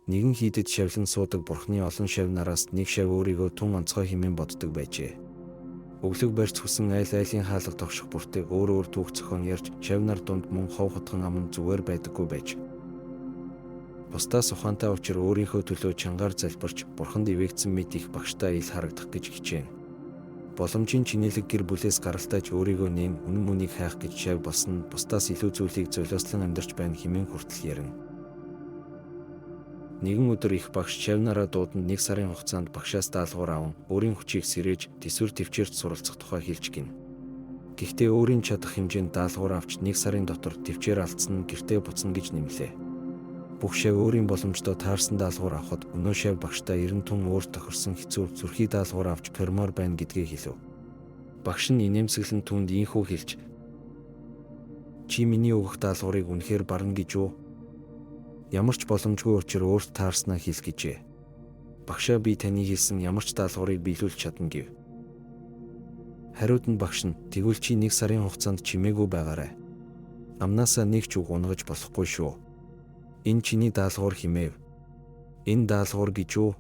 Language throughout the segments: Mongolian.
Нэгэн хийдэд шавлан суудаг бурхны олон шав нараас нэг шав өөрийгөө тун онцгой хэмээн боддог байжээ. Өглөг барьц хүсэн айл айлын хаалга тогших бүртээ өөр өөр түүх зохион ярьж шав нар дунд мөн хов хутган ам нь зүгээр байдаггүй байж. Бусдаас ухаантай учир өөрийнхөө төлөө чангаар залбирч бурханд ивээгдсэн мэт их багштай ил харагдах гэж хичээнэ. Боломжийн чинээлэг гэр бүлээс гаралтайж өөрийгөө нээн үнэн мөнийг хайх гэж шав болсон нь бусдаас илүү зүйлийг золиослон амьдарч байна хэмээн хүртэл ярина. Нэгэн өдөр их багш шав нараа дуудан 1 сарын хугацаанд багшаас даалгавар аван өөрийн хүчийг сэрээж төсвөр төвчээрт суралцах тухай хэлж гин. Гэхдээ өөрийн чадах хэмжээнд даалгавар авч 1 сарын дотор төвчээр алдсан нь гэртээ буцна гэж нэмлээ. Бүх шав өөрийн боломжтой таарсан даалгавар авахад өнөө шав багштай 90 тун өөр тохирсон хэцүү зүрхий даалгавар авч тормоор байна гэдгээ хэлв. Багш нь инээмсэглэн түүнд ийнхүү хэлж, "Чи миний өгөх даалгаврыг үнэхээр барна гэж үү? Ямар ч боломжгүй учир өөрт таарснаа хэл" гэжээ. Багшаа би таны хэлсэн ямар ч даалгаврыг биелүүлж чадна гэв. Хариуд нь багш нь тэгвэл чи 1 сарын хугацаанд чимээгүй байгаарай. Амнаасаа нэг ч үг унгаж болохгүй шүү. Энэ чиний даалгавар химээв. Энэ даалгавар гэж үү?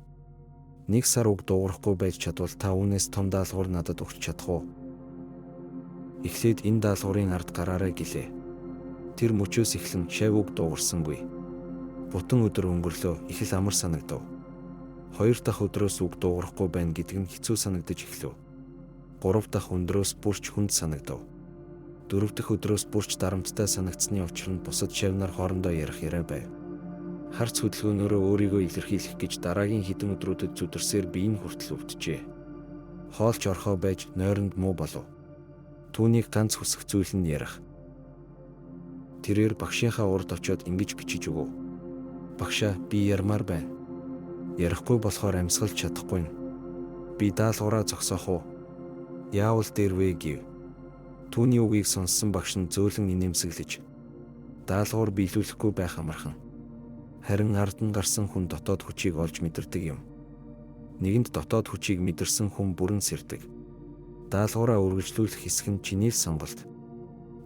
1 сар үг дуугарахгүй байж чадвал та үүнээс том даалгавар надад өгч чадах уу? Эхлээд энэ даалгаврын ард гараарай гэлээ. Тэр мөчөөс эхлэн шав үг дуугарсангүй. Бутан өдөр өнгөрлөө, их л амар санагдав. 2 дахь өдрөөс үг дуугарахгүй байна гэдэг нь хэцүү санагдаж эхлэв. 3 дахь өндрөөс бүрч хүнд санагдав. 4 дахь өдрөөс бүрч дарамттай санагдсны учир нь бусад шав нар хоорондоо ярих яриа байв. Харц хөдөлгөөнөөрөө өөрийгөө илэрхийлэх гэж дараагийн хэдэн өдрүүдэд зүдэрсээр бие нь хүртэл өвдөжээ. Хоолч орхоо байж нойронд муу болов. Түүнийг ганц хүсэх зүйл нь ярих. Тэрээр багшийнхаа урд очиод ингэж бичиж өгөв. Багшаа би ярмаар байна. Ярихгүй болохоор амьсгалж чадахгүй. Би даалгавраа зогсоох уу? Яавал дээр вэ гэв. Түүний үгийг сонссон багш нь зөөлөн инээмсэглэж даалгавар биелүүлэхгүй байх амархан. Харин ард нь гарсан хүн дотоод хүчийг олж мэдэрдэг юм. Нэгэнд дотоод хүчийг мэдэрсэн хүн бүрэн сэрдэг. Даалгавраа үргэлжлүүлэх хэсэг нь чиний л сонголт.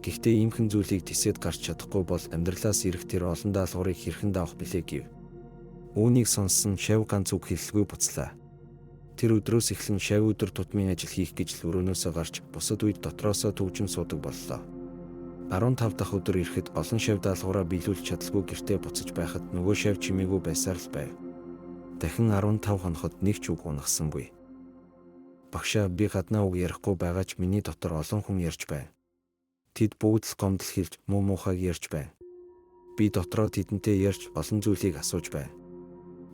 Гэхдээ иймхэн зүйлийг тэсээд гарч чадахгүй бол амьдралаас ирэх тэр олон даалгаврыг хэрхэн давах билээ гэв. Үүнийг сонссон шав ганц үг хэлэлгүй буцлаа. Тэр өдрөөс эхлэн шав өдөр тутмын ажил хийх гэж л өрөөнөөсөө гарч бусад үед дотроосоо түгжин суудаг боллоо. 15 дахь өдөр ирэхэд олон шав даалгавраа биелүүлж чадалгүй гэртээ буцаж байхад нөгөө шав чимээгүй байсаар л байв. Дахин 15 хоноход нэг ч үг унагсангүй. Багшаа би гаднаа үг ярихгүй байгаа ч миний дотор олон хүн ярьж байна. Тэд бүгд л гомдол хэлж муу муухайг ярьж байна. Би дотроо тэдэнтэй ярьж олон зүйлийг асууж байна.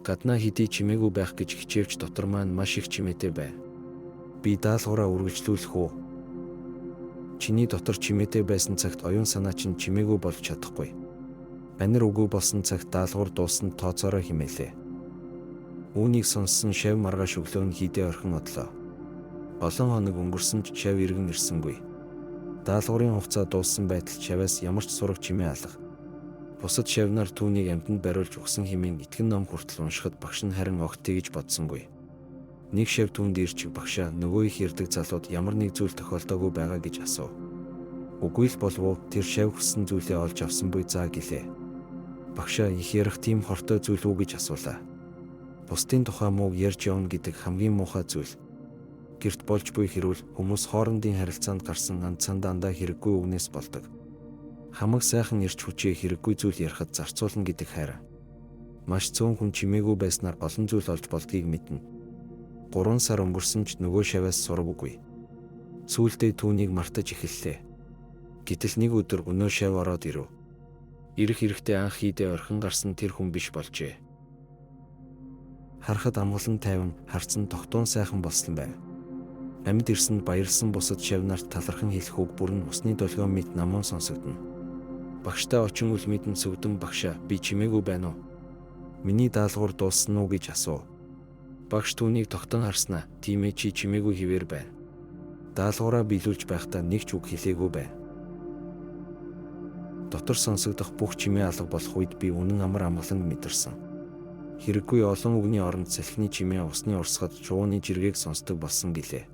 Гаднаа хэдий чимээгүй байх гэж хичээвч дотор маань маш их чимээтэй байна. Би даалгавраа үргэлжлүүлэх үү? Чиний дотор чимээтэй байсан цагт оюун санаа чинь чимээгүй болж чадахгүй. Анир үгүй болсон цагт даалгавар дууссан тооцоороо химээлээ. Үүнийг сонссон шав маргааш өглөө нь хийдэ орхин одлоо. Олон хоног өнгөрсөн ч шав иргэн ирсэнгүй. Даалгаврын хугацаа дууссан байтал шаваас ямар ч сураг чимээ алга. Бусад шав нар түүнийг амьтанд бариулж өгсөн хэмээн итгэн ном хүртэл уншихад багш нь харин огт тэгж бодсонгүй. Нэг шав түүнд ирж багшаа нөгөө их ярддаг залууд ямар нэг зүйл тохиолдоогүй байгаа гэж асуув. Үгүй л болов уу, тэр шав хүссэн зүйлээ олж авсан буй заа гэлээ. Багшаа их ярих тийм хортой зүйл үү гэж асуулаа. Бусдын тухай мууг ярьж явна гэдэг хамгийн муухай зүйл. Гэрт болж буй хэрүүл хүмүүс хоорондын харилцаанд гарсан анд сандандаа хэрэггүй үгнээс болдог. Хамаг сайхан эрч хүчээ хэрэггүй зүйл ярихад зарцуулна гэдэг хайр. Маш цөөн хүн чимээгүй байснаар олон зүйл олж болдгийг мэднэ. 3 сар өнгөрсөн ч нөгөө шаваас сураг үгүй. Сүүлдээ түүнийг мартаж эхэллээ. Гэтэл нэг өдөр өнөө шав ороод ирэв. Ирэх эрэхтээ анх хийдэ орхин гарсан тэр хүн биш болжээ. Харахад амгалан тайван, харц нь тогтун сайхан болсон байв. Амьд ирсэнд баярлсан бусад шав нарт талархан хэлэх үг бүрэн усны долгион мэт намуун сонсогдоно. Багштай очин үл мэдэн сүгдэн багшаа би чимээгүй байна уу? Миний даалгавар дууссан уу гэж асуув. Багш түүнийг тогтон харснаа тийм ээ чи чимээгүй хэвээр байна. Даалгавраа биелүүлж байхдаа нэг ч үг хэлээгүй байна. Дотор сонсогдох бүх чимээ алга болох үед би үнэн амар амгаланг мэдэрсэн. Хэрэггүй олон үгний оронд салхины чимээ усны урсгад чууны жиргээг сонсдог болсон гэлээ.